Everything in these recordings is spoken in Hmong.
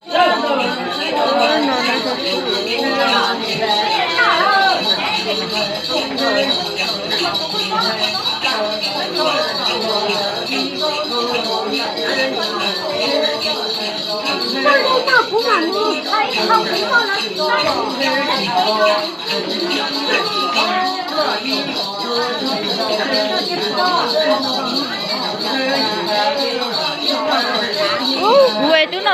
Ub, kuv es tub no.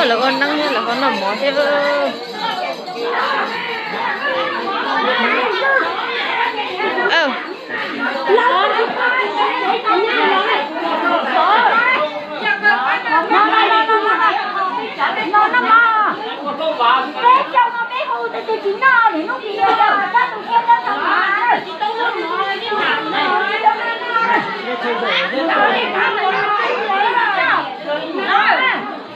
Lawv ua neeb thiab lawv ho noj mov thiab.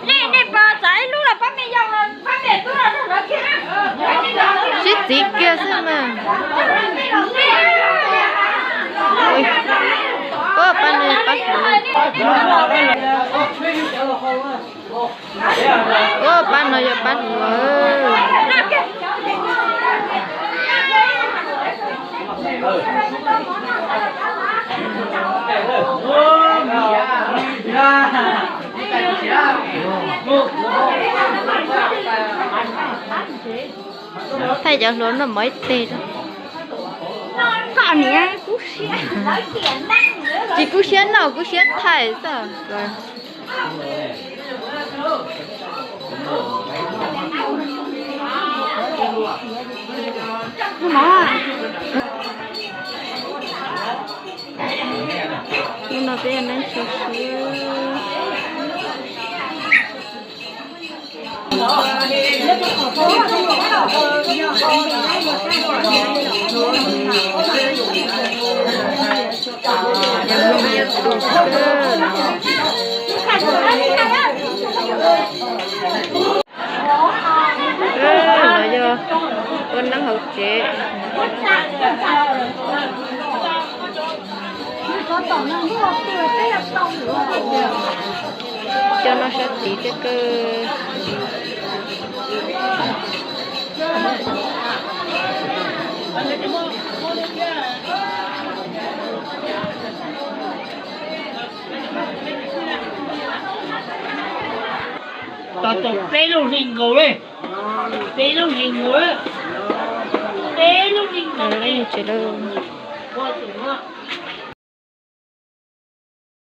Nej pab txav ib lub los pab me yau los pab me tub los nug lawv kiag. Sib txiv kiag xwb mas. Ua pab no yog pab hluas. Ua pab no yog pab hluas. Thaij cov hluas noj mov ib teg. Tsis kub siab noj, kub siab thaij xwb. Hnub no peb ua neeb xyuas siab. Los yog ua neeb hauv tsev. Cov no sab tid thiab kawg. Tos tos peb lub hli nkaus li, peb lub hli nkaus, peb lub hli nkaus li.